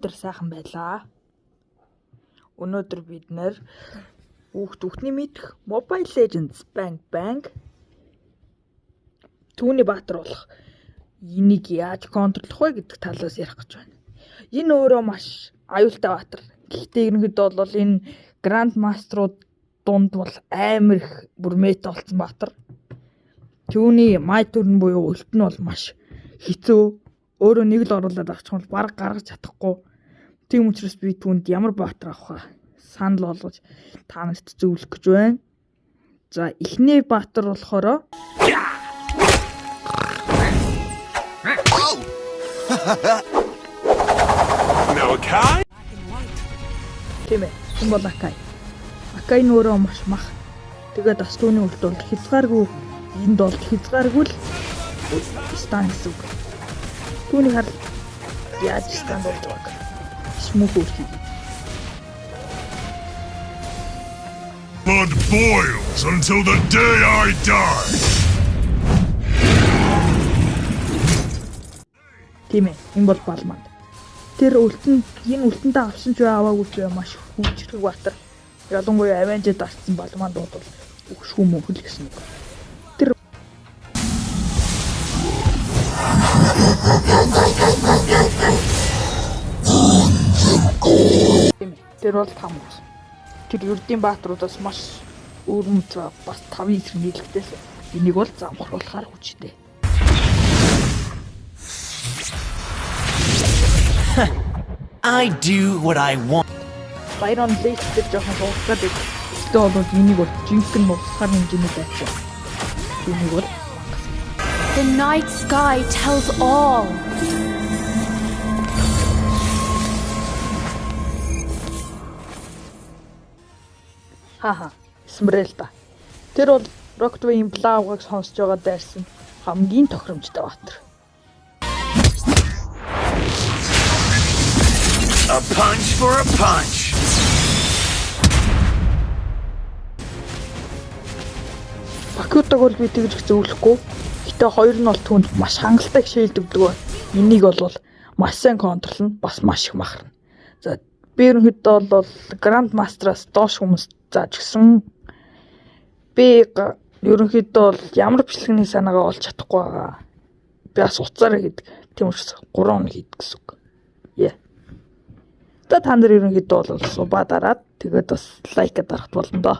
Өнөөдөр сайхан байлаа. Өнөөдөр бид нэр бүх түүхний мэдэх Mobile Legends Bang Bang түүний баатар болох энийг яаж контрлох вэ гэдэг талаас ярих гэж байна. Энэ өөрөө маш аюултай баатар. Гэхдээ ерөнхийдөө бол энэ Grand Master-ууд дунд бол амар их бүр мета болсон баатар. Түүний май төрн буюу өлт нь бол маш хэцүү. Өөрөө нэг л оруулаад авчих бол баг гаргаж чадахгүй. Тийм учраас би түүнд ямар баатар авах вэ? Санал болгож та нарт зөвлөх гэж байна. За эхний баатар болохоор Now Akai? Тийм ээ. Энэ бол Акай. Акай нь өөрөө маш мах. Тэгээд бас түүний үлд бол хязгааргүй энд бол хязгааргүй л стан гэсэн үг. Түүнийг харал яаж стан болж байгааг. Смүх өөрхий. Blood boils until the day I die. Тийм ээ. Энэ бол балманд. Тэр үлтэн энэ үлтэндээ авсан ч бай аваагүй ч бай маш хүчрэг баатар. Ялангуяа Avenged дарсан балманд бол өгшгүй мөнхөл гэсэн үг. Тэр Тийм ээ. Тэр бол там ус. Тэр ердийн баатруудаас маш өрөмж бас 5 эсрэг нийлэгдээс энийг бол замхруулахаар хүчтэй. I do what I want. Byron Lake дээр жоохон суулгаад байдаг. Гэхдээ бол энийг бол жинхэнэ нусгаар хэмжээний байцаа. Энийг бол мангас. The night sky tells all. Хаха. Смрэлта. Тэр бол Rockway-ийн Блаугыг сонсож байгаа дайрсан хамгийн тохиромжтой баатар. A punch for a punch. Бакутаг бол би тэгж их зөвлөхгүй. Гэтэ хоёр нь бол түүнд маш хангалттай шээлд өгдөг ба. Энийг бол маш сайн контролно, бас маш их махарна. За би ерөнхийдөө бол Grand Master-аас доош хүмүүс зааж гисэн. Би ерөнхийдөө бол ямар бичлэгний санаагаа олж чадахгүй байгаа. Би бас уцаараа гэдэг. Тийм учраас 3 хоног хийдэг гэсэн үг. Yeah. За та нар ерөнхийдөө бол субаа дараад тэгээд бас лайк дарахт болно доо.